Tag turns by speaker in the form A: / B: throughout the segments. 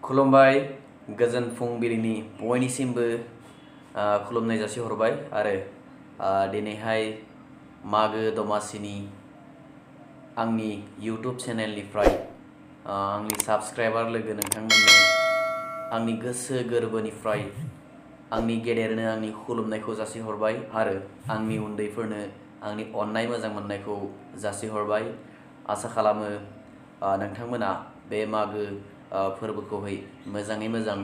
A: खुलुमबाय गोजोन फुंबिलिनि बयनिसिमबो खुलुमनाय जासिहरबाय आरो दिनैहाय मागो दमासिनि आंनि यूट्यूब चेनेलनिफ्राय आंनि साबस्क्राइबार लोगो नोंथांमोननो आंनि गोसो गोरबोनिफ्राय आंनि गेदेरनो आंनि खुलुमनायखौ जासिहरबाय आरो आंनि उन्दैफोरनो आंनि अननाय मोजां मोननायखौ जासिहरबाय। आसा खालामो नोंथांमोना बे मागो फोरबोखौहाय मोजाङै मोजां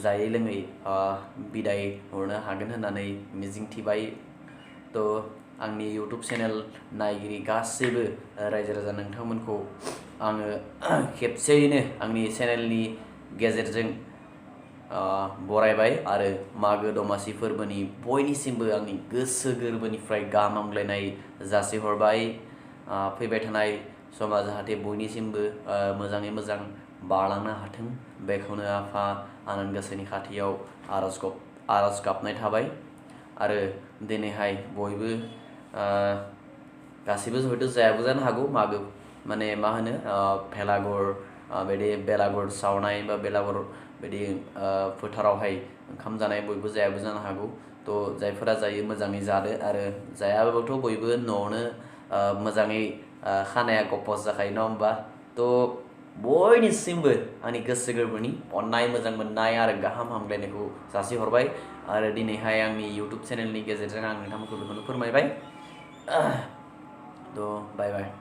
A: जायै लोङै बिदाय हरनो हागोन होननानै मिजिंथिबाय। तो आंनि यूट्यूब चेनेल नायगिरि गासैबो रायजो राजा नोंथांमोनखौ आङो खेबसेयैनो आंनि चेनेलनि गेजेरजों बरायबाय आरो मागो दमासि फोरबोनि बयनिसिमबो आंनि गोसो गोरबोनिफ्राय गाहाम हामलायनाय जासिहरबाय। फैबाय थानाय समा जाहाथे बयनिसिमबो मोजाङै मोजां बारलांनो हाथों बेखौनो आफा आनान गसाइनि खाथियाव आरज गाबनाय थाबाय। आरो दिनैहाय बयबो गासिबो हयथ' जायाबो जानो हागौ मागो माने मा होनो भेलागुर बिदि बेलागुर सावनाय बा बेलागुर बिदि फोथारावहाय ओंखाम जानाय बयबो जायाबो जानो हागौ। तो जायफोरा जायो मोजाङै जादो आरो जायाबाबोथ' बयबो न'आवनो मोजाङै खानाया गपस जाखायो नङा होमबा। तो बयनिसिमबो आंनि गोसो गोरबोनि अननाय मोजां मोननाय आरो गाहाम हामलायनायखौ जासिहरबाय आरो दिनैहाय आंनि यूट्यूब चेनेलनि गेजेरजों आं नोंथांमोनखौ बेखौनो फोरमायबाय। तो बाय बाय।